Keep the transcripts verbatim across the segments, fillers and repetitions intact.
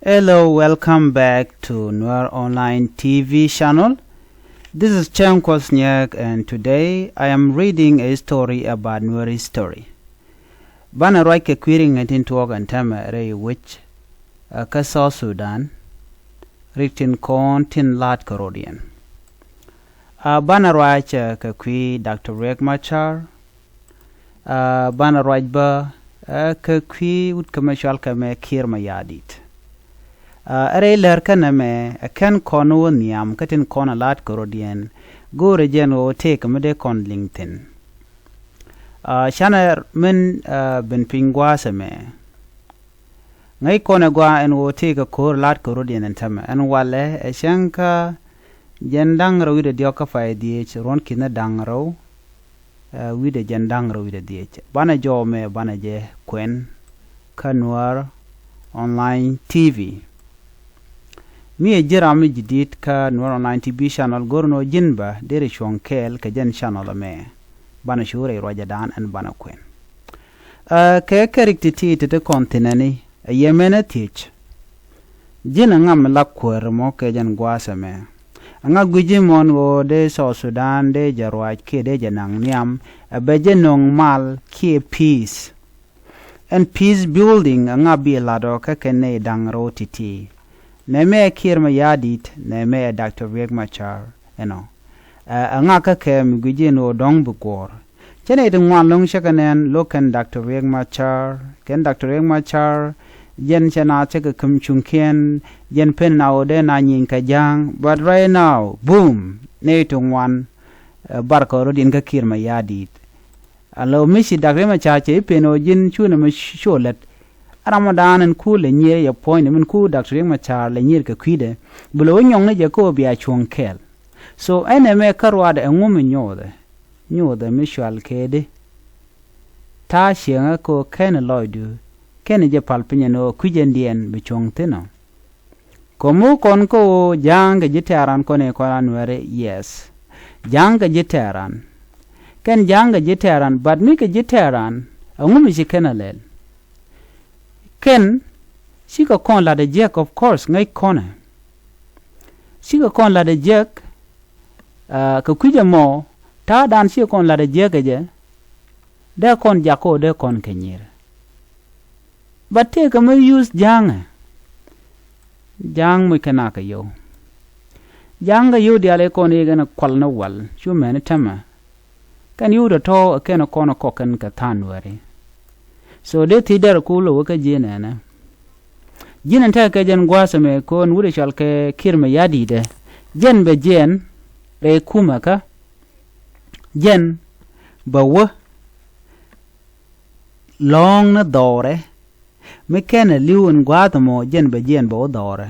Hello, welcome back to Nuer Online T V channel. This is Cheng Kuoth Nyek, and today I am reading a story about Nuer history. Banɛ ruac kɛ kui̱ ri ŋäc tin tuɔɔk ɛn täämɛ rɛy wec, ɛ, kä South Sudan, rik tin kɔn tin la̱t kärɔ̱diɛn. Ɛ, banɛ ruac, ɛ, kɛ kui̱ Doctor Riek Machar, Aa, banɛ ruac bä, ɛ, kɛ kui̱ wut kɛ mɛ cɔal kɛ mɛ Kiir Mayardit. Aa, ɛ rɛy lär kɛnɛ mɛ, ɛ kɛn kɔn wä nhiam kä tin kɔn a la̱t kärɔ̱diɛn, go̱o̱rɛ jɛn ɣöö tëëkɛ mi dee kɔn liŋ thi̱n. Aa, canɛ min, aa, ben piny gua̱a̱th ɛmɛ. Ŋäc kɔn ɛ gɔaa ɛn ɣöö tëëkɛ ko̱r la̱t kärɔ̱diɛn ɛn täämɛ. Ɛn walɛ ɛ cäŋ kä jiɛn da̱ŋ rɛw wi̱cdɛ diɔ̱k kä pay dhieec, ruɔ̱n ki̱n da̱ŋ rɛw, ɛ, wi̱cdɛ jiɛn da̱ŋ rɛw wi̱cdɛ dhieec. Banɛ jɔw mɛ banɛ jɛ kuɛn kä Nuer Online T V. Mi ɛ ji̱n ram mi ji̱ di̱t kä Nuer Online T V channel, go̱r nɔ ji̱n bä deri cuɔ̱ŋ kɛɛl kɛ jɛn channel ɛmɛ. Banɛ cu rɛy ruacdan ɛn banɛ kuɛn. Ɛ, kɛ kɛ rik ti̱ti̱ ti ti kɔn thi̱n ɛni, ɛ yɛ mɛn ɛ thiec. Ji̱n ɛŋa mi la kuäär mɔ kɛ jɛn gua̱a̱th ɛmɛ? Ɛŋa gui̱ci mɔn ɣöö dee South Sudan dee jɛ ruac kiɛ dee jɛ naŋ nhiam, ɛ bɛ jɛ nöŋ mal kiɛ peace? Ɛn peace building ɛŋa bi lat ɔ kä kɛ nɛy da̱ŋ rɛw ti̱ti̱? Nɛmɛ ɛ Kiir Mayardit, nɛmɛ ɛ Doctor Riek Machar ɛnɔ. Ɛ, ɛŋa kä kɛ mi gui̱ci ɛn ɣöö dɔ̱ŋ bi guɔ̱ɔ̱r? Cä nɛy ti ŋuan lo̱ŋ cä kɛ nɛn lo̱k kɛn Doctor Riek Machar, kɛn Doctor Riek Machar, jɛn cɛ na cä kɛ käm cuŋkiɛn, jɛn pen na ɣöö dee na nyieny kɛ ja̱a̱ŋ, but right now, boom, nɛy ti ŋuan, ɛ, bar kɛ rɔ̱diɛn kä Kiir Mayardit. Alo mi ci Doctor Riek Machar cɛ i̱ pen ɣöö ji̱n cu nɛmɛ cu lät. Ɛ ramɔdan ɛn ku lɛ nyier yɛ puɔ̱ny ni min ku Doctor Riek Machar lɛ nyier kɛ kui̱dɛ. Bi lɛ wä nyɔŋni jɛ kä ɣöö bia cuɔ̱ŋ kɛɛl. So ɛn ɛmɛ kä ruaadɛ ɛŋu mi nyothɛ? Nyothɛ mi cual kɛ di? Ta̱a̱ cieŋä kɛ ɣöö kɛn lɔcdu kɛn jɛ pal piny ɛn ɣöö kui̱c ɛn diɛn bi cuɔ̱ŋ thi̱n ɔ. Ko̱mu kɔn kä ɣöö ja̱a̱ŋ kɛ ji̱ tɛ̈ran kɔn i̱ kɔn a Nuɛri, yes. Ja̱a̱ŋ kɛ ji̱ tɛ̈ran. Kɛn ja̱a̱ŋ kɛ ji̱ tɛ̈ran, but mi kɛ ji̱ tɛ̈ran, ɛŋu mi ci kɛn a lɛl? Kɛn cikɛ kɔn lat ɛ jiäk, of course, ŋäc kɔnɛ. Cikɛ kɔn lat ɛ jiäk, aa, kɛ kui̱c ɛmɔ, ta̱a̱dan cikɛ kɔn lat ɛ jiäk kɛ jɛ, dee kɔn jak kä ɣöö dee kɔn kɛ nyier. But tëëkɛ mi use ja̱a̱ŋɛ. Ja̱a̱ŋ muc kɛ nak kɛ yio̱w. Ja̱a̱ŋ kɛ yio̱w diaal i̱ kɔn i̱ kɛn kual ni wal cu mɛni tämɛ. Kɛn yio̱w tɔ̱tɔ̱ ɛ kɛn kɔn kɔk kɛn kɛ tha̱a̱ŋ Nuɛri. So dee thiec dɛr ku lo̱wä kä ji̱ nɛnɛ. Ji̱n ɛn tekɛ kɛ jɛn gua̱a̱th ɛmɛ ko̱n wut ɛ cɔal kɛ Kiir Mayardit ɛ. Jɛn bɛ jiɛn rɛy kumɛ kä. Jɛn bɛ wä lɔ̱ɔ̱ŋ ni dhɔrɛ. Mi kɛn ɛ li̱w in gua̱a̱th ɛmɔ jɛn bɛ jiɛn bɛ wä dhɔrɛ.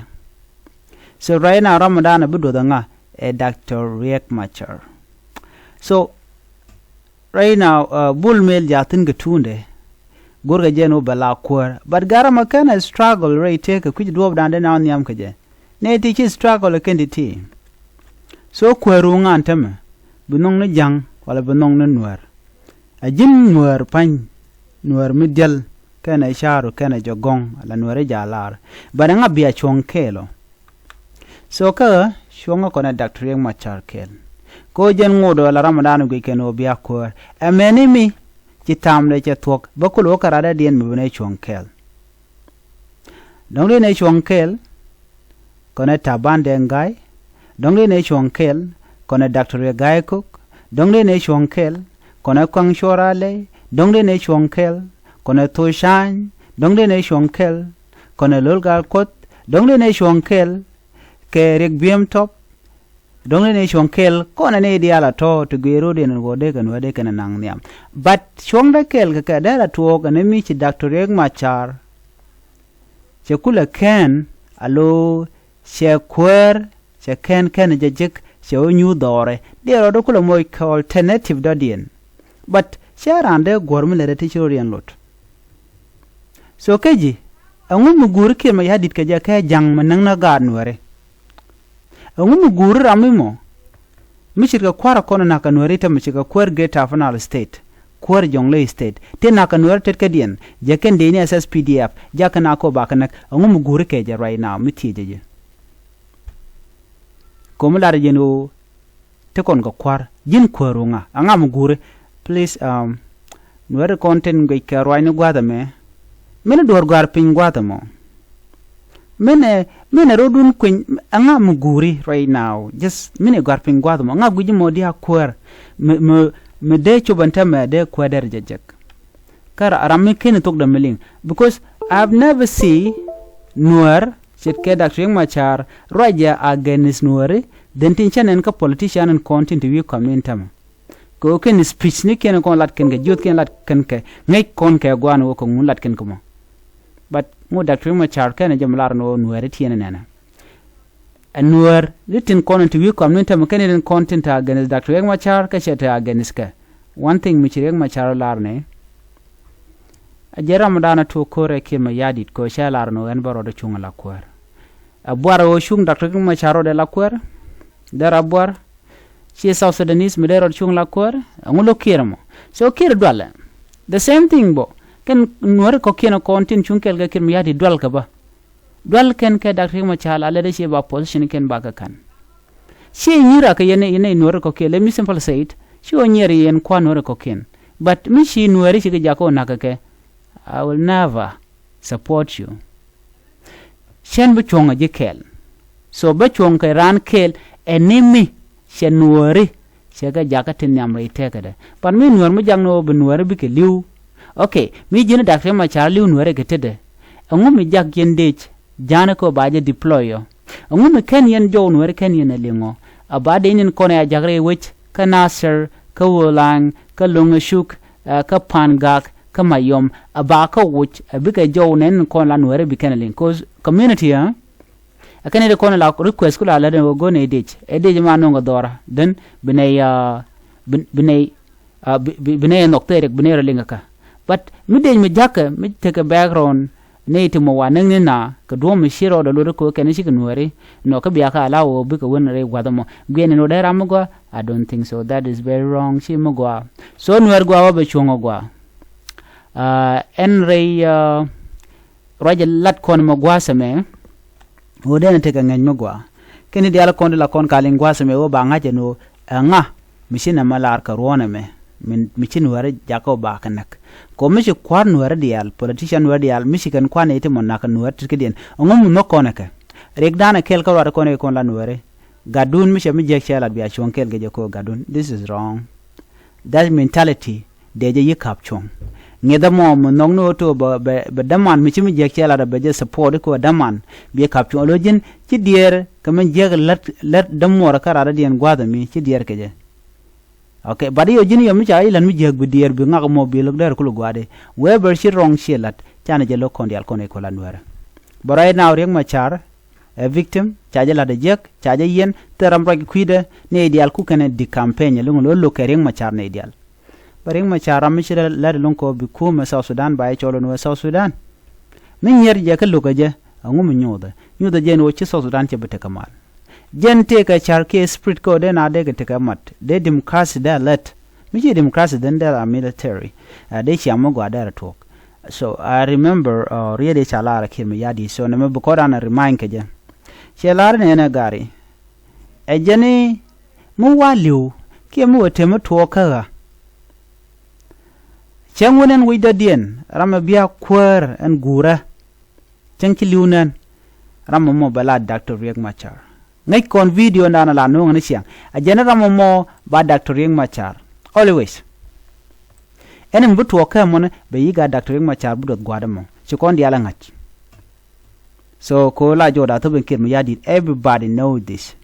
So right now ramɔdan ɛ bi duɔth ɛŋa ɛ Doctor Riek Machar. So right now, uh, Bol Mel ja̱thi̱n kɛ tuundɛ. Go̱rkɛ jɛn wä bɛ la kuäär. But gat ram ɛ kɛn ɛ struggle rɛy tëëkɛ kui̱c duɔ̱ɔ̱pdan dee na wä nhiam kɛ jɛ. Nɛy ti ci struggle ɛ kɛn ti ti. So kuäär wä ŋa̱n tämɛ. Bi nhɔk ni ja̱ŋ wala bi nhɔk ni Nuäär. A ji̱n Nuäär pa̱ny, Nuäär mi diäl, kɛnɛ ca̱ru, kɛnɛ jɔ̱gɔ̱ŋ, ala Nuäär i̱ ja̱ lar. But ɛŋa bia cuɔ̱ŋ kɛɛl ɔ? So kä cuɔ̱ŋä kɔnɛ Doctor Riek Machar kɛɛl. Kɛ ɣöö jɛn ŋot ɔ la ramɔdan guic kɛn ɣöö bia kuäär. Ɛmɛni mi ci tamdɛ cɛ thuɔ̱k, bä kul ɣöö kɛ radädiɛn mi bi nɛ cuɔ̱ŋ kɛɛl. Dɔ̱ŋ dee nɛ cuɔ̱ŋ kɛɛl, kɔnɛ Taban Deng Gai. Dɔ̱ŋ dee nɛ cuɔ̱ŋ kɛɛl, kɔnɛ Doctor Riek Gai Kok. Dɔ̱ŋ dee nɛ cuɔ̱ŋ kɛɛl, kɔnɛ Kuaŋ Cuɔr Alɛy. Dɔ̱ŋ dee nɛ cuɔ̱ŋ kɛɛl, kɔnɛ Thok Cany. Dɔ̱ŋ dee nɛ cuɔ̱ŋ kɛɛl, kɔnɛ Lol Gal Kuoth. Dɔ̱ŋ dee nɛ cuɔ̱ŋ kɛɛl, kɛ Riek Biem Top. Dɔ̱ŋ dee nɛ cuɔ̱ŋ kɛɛl, kɔnɛ nɛ diaal a tɔ̱ ti guic ro̱diɛn in ɣöö dee kɛ Nuäär dee kɛn naŋ nhiam. But cuɔ̱ŋdɛ kɛɛl kɛ kɛ dee la tuɔɔk ɛn mi ci Doctor Riek Machar. Cɛ kulɛ kɛn a lo̱o̱ cɛ kuäär cɛ kɛn kɛn jɛ jek cɛ wä nyuuth dhɔrɛ. Diɛɛr rɔ dee kulɛ moc kɛ alternative dɔ̱diɛn. But cɛ raan dee guɔ̱r mi lɛt ɛ ti ci ro̱diɛn lot. So kä ji̱ ɛŋu mi guuri Kiir Mayardit kɛ jɛ kɛ ja̱ŋ mi näk ni gaat Nuääri? Ɛŋu mi guuri ram mi mɔ mi ce̱tkɛ kua̱r ɛ kɔn nak kɛ Nuääri, tämɛ ce̱tkɛ kuäär Greater Upper Nile State, Kuäär Jonglei State ti nakä Nuäär tetkädiɛn, jɛ kɛn dee ni S S P D F, jakä na kɔ bakä näk, ɛŋu mi guuri kɛ jɛ right now mi thiecɛ jɛ. Komi lar jɛn ɣöö ti kɔn kɛ kua̱r, ji̱n kuääru ŋa, ɛŋa mi guuri? Please, um, Nuääri kɔn tin guic kɛ ruacni gua̱a̱th ɛmɛ. Min duɔ̱ɔ̱r gɔ̱a̱r piny gua̱a̱th ɛmɔ. Min ɛ, min ɛ rɔ̱dun kueny, ɛŋa mi guuri right now? Just min ɛ gɔ̱a̱r piny gua̱a̱th ɛmɔ. Ɛŋa guic mɔ di a kuäär? Mi, mi, mi dee cop ɛn tämɛ dee kuäär dɛr jɛ jek. Kä ra-, ram mi ken thok dämi liŋ. Because I've never see Nuäär ce̱tkɛ Doctor Riek Machar ruacɛ against Nuääri, then tin cä nɛn kä politician in kɔn tin ti wi̱i̱ kɔam ni in tämɛ. Kɛ ɣöö kɛn speech ni kɛn kɔn lat kɛn kɛ, jiöth kɛn lat kɛn kɛ, ŋäc kɔn kɛ gua̱a̱n ɣöö kɛ ŋun lat kɛn kɛ mɔ. But ŋu Doctor Riek Machar kɛn jɛ mi lar ni ɣöö Nuääri tiɛn nɛnɛ. Ɛ Nuäär di tin kɔn in ti wi̱i̱ kɔam ni in tämɛ kɛn in kɔn tin te against Doctor Riek Machar kä cɛ te against kɛ. One thing mi ci Riek Machar lar ni, a jɛ ram dan a tuɔk ko̱r ɛ Kiir Mayardit kɛ ɣöö cɛ lar ni ɣöö ɛn bä rɔɔdɛ cuŋ la kuäär. A buar ɣöö cuŋ Doctor Riek Machar rɔɔdɛ la kuäär. Dee ra buar. Ci South Sudanese mi dee rɔɔdɛ cuŋ la kuäär. Ɛŋu lo̱k Kiir mɔ? So Kiir dualɛ. The same thing bɔ. Kɛn Nuääri kɔ̱kiɛn kɔn tin cuŋ kɛɛl kɛ Kiir Mayardit dual kɛ bä. Dual kɛn kɛ Doctor Riek Machar a lɛ dee ci ba position kɛn ba kɛ ka̱n. Ci nyier a kɛ yɛn, yɛn Nuääri kɔ̱kiɛn, let me simple say it. Ci ɣöö nyier yɛn kua̱r Nuääri kɔ̱kiɛn. But mi ci Nuääri ci kɛ jakä ɣöö na̱k kɛ kɛ, I will never support you. Cɛn bi cuɔ̱ŋ a ji̱ kɛɛl. So bä cuɔ̱ŋ kɛ raan kɛɛl ɛ ni mi cɛ Nuääri cɛ kɛ jakä tin nhiam rɛy tɛkädɛ. But mi Nuäär mi jak ni ɣöö bi Nuääri bikɛ li̱w. Okay, mi ji̱n Doctor Riek Machar li̱w Nuääri kɛ tetdɛ. Ɛŋu mi jak yɛn dec ja̱a̱n kä ba jɛ deploy ɔ? Ɛŋu mi kɛn yɛn jɔw Nuääri kɛn yɛn ɛ liŋɔ? A ba dec nin kɔn ɛ a jak rɛy wec kä Nasir, kä Wulaŋ, kä Loŋcuk, ɛ, kä Pangak, kä Mayom, a ba kä wuc, a bikɛ jɔw nɛn nin kɔn la Nuääri bi kɛn ɛ liŋ. 'Cause community, ɛ? Ɛ kɛn ɛ di kɔn la request ku la lät ɛ go̱n ɛ dec. Ɛ dec ma no̱ŋ ɛ dhɔra. Then bi nɛy, ah, bi, bi nɛy, ah, bi, bi, bi nɛy ɛ nhɔk thɛɛrik, bi nɛy rɔ liŋ ɛ kä. But mi dec mi jakä, mi tekɛ background, nɛy ti mɔ wa näk ni na, kɛ duɔ̱ɔ̱m mi ci rɔɔdɛ luɔt ɛ ko̱ kɛn cikɛ Nuääri, nɔ kä bia kä ala wä bikɛ wen rɛy gua̱th ɛmɔ. Guiɛn ɛn wä dee ram mi gɔaa? I don't think so. That is very wrong. Ci mi gɔaa. So Nuäär gɔaa wä bɛ cuɔ̱ŋ ɛ gɔaa. Ah, ɛn rɛy, ah, ruacɛ lat kɔn mɛ gua̱a̱th ɛmɛ. Ɣöö dee ni tekɛ ŋäc mi gɔaa. Kɛn i̱ diaal kɔn di la kɔn ka liŋ gua̱a̱th ɛmɛ ɣöö ba ŋa̱c ɛn ɣöö ɛŋa mi ci nɛmɛ lar kɛ ruɔ̱ɔ̱n ɛmɛ. Mi, mi ci Nuääri jakä ɣöö ba kɛ näk. Kɛ ɣöö mi ci kua̱r Nuääri diaal, politician Nuääri diaal, mi ci kɛn kua̱r nɛy ti mɔ na̱k kɛ Nuääri tetkädiɛn. Ɛŋu mi nhɔk kɔn ɛ kɛ? Riɛkdan ɛ kɛɛl kä ruat kɔn ɛ kɔn la Nuääri. Gatdun mi cɛ mi jiäk cɛ lat bia cuɔ̱ŋ kɛɛl kɛ jɛ kɛ ɣöö gatdun. This is wrong. That mentality dee jɛ yi kap cuɔ̱ŋ. Ŋi̱eth ɛmɔ mi nhɔk ni ɣöö to̱ bɛ, bɛ, bɛ däman mi ci mi jiäk cɛ lat bɛ jɛ support i̱ kɛ ɣöö däman bi jɛ kap cuɔ̱ŋ. Alo ji̱n ci diɛɛr kɛ mi jiäk lät, lät dämuɔrä kä radädiɛn gua̱a̱th ɛmi ci diɛɛr kɛ jɛ. Okay, but i̱ ɣöö ji̱n i̱ ɣöö mi ca i̱ lät mi jiäk bi diɛɛr bi ŋak ɛmɔ bi lo̱k dɛr kul gua̱a̱di. Wee bär ci wrong ciɛ lat, canɛ jɛ lo̱k kɔn diaal kɔn i̱ kula Nuäärä. But right now Riek Machar, ɛ victim, ca jɛ la̱t ɛ jiäk, ca jɛ yiɛn, thil ram ruac kui̱dɛ, nɛy diaal ku kɛnɛ di campaign, ɛ luŋ lo̱ lo̱k kɛ Riek Machar nɛy diaal. Bä Riek Machar ram mi ci lät ɛ luŋ kɔ bi kumɛ South Sudan ba jɛ cɔl ɛn wee South Sudan. Mi nyier jɛ kä lo̱k ɛ jɛ, ɛŋu mi nyuuthɛ? Nyuuthɛ jɛ ɛn wee ci South Sudan cɛ bi tekɛ mal. Jɛn tëëkɛ car kiɛ spirit kä dee na dee kɛ tekɛ mat. Dee democracy dee lät. Mi ci democracy then dee la military. Ɛ dee ciaŋ mi gɔaa dee rɛ tuɔɔk. So I remember, uh, riet i̱ ca lar ɛ Kiir Mayardit, so nɛmɛ bi kɔn an a remind kɛ jɛ. Cɛ lar ni ɛn ɛ gari. Ɛ jɛn i̱ mi wa li̱w kiɛ mi wä te mi tuɔɔk kä ɣä. Cäŋ wun ɛn wi̱c dɔ̱diɛn ram ɛ bia kuäär ɛn guurä. Cäŋ ci li̱w nɛn ram ɛmɔ bɛ la Doctor Riek Machar. Ŋäc kɔn video dan la no̱o̱ŋ ni ciaŋ. A jɛn ram ɛmɔ ba Doctor Riek Machar. Always. Ɛn mi bi tuɔɔk kɛ mɔni bɛ yi̱k a Doctor Riek Machar bi duɔth gua̱a̱r ɛmɔ. Ci kɔn diaal ɛ ŋa̱c. So ko la jɔɔda thop in Kiir Mayardit, everybody know this.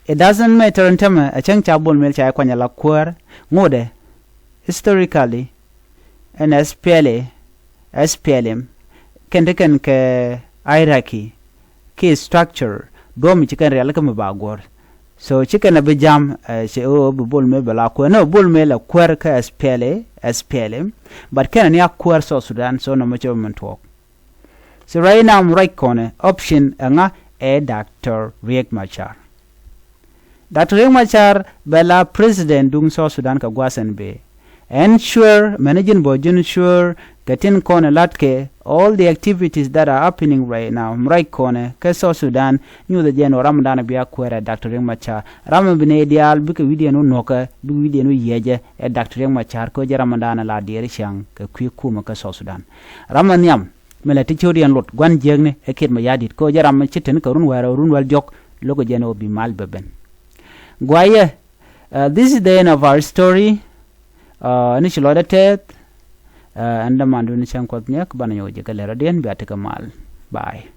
It doesn't matter in tämɛ a cäŋ ca Bol Mel ca kuany a la kuäär ŋotdɛ. Historically, ɛn S P L A, S P L M, kɛn ti kɛn kɛ hierarchy kiɛ structure, duɔ̱ɔ̱p mi ci kɛn rial kä mi ba guɔ̱r. So ci kɛn a bi jam, eh, ci ɣöö bi Bol Mel bɛ la kuäär. No, Bol Mel a kuäär kä S P L A, S P L M, but kɛn a ni a kuäär South Sudan, so nɔmɔ cɛ min tuɔɔk. So right now mi ruac kɔnɛ option ɛŋa? Ɛ Doctor Riek Machar. Doctor Riek Machar bɛ la president duŋ South Sudan kɛ gua̱a̱th ɛn bee. Ensure, mɛn ji̱n bä ji̱n sure kɛ tin kɔnɛ lat kɛ all the activities that are happening right now mi ruac kɔnɛ kä South Sudan. Nyuthɛ jɛn ɔ ramdan bia kuɛɛrɛ Doctor Riek Machar. Ram mi bi nɛy diaal bikɛ wi̱diɛn wä nuɔ̱kä, bikɛ wi̱diɛn wä yiɛcɛ ɛ Doctor Riek Machar kɛ ɣöö jɛ ramdan la diɛɛri ciaŋ kɛ kui̱ kumɛ kä South Sudan. Ram mi nhiam mi lɛ ti ciöt yɛn lot gua̱n jiäkni ɛ Kiir Mayardit kɛ ɣöö jɛ ram mi ci ten kɛ run wäl rɛw run wäl diɔ̱k. Lo̱kɛ jɛn ɔ bi mal bɛ ben. Guayɛ, uh, this is the end of our story. Uh, ni ci lɔcdä tɛth. Uh, ɛn dämandu ni cäŋ Kuɔth Nhiɛk banɛ nyɔk jɛ kɛ lɛr rɔ̱diɛn bia tekɛ mal. Bye.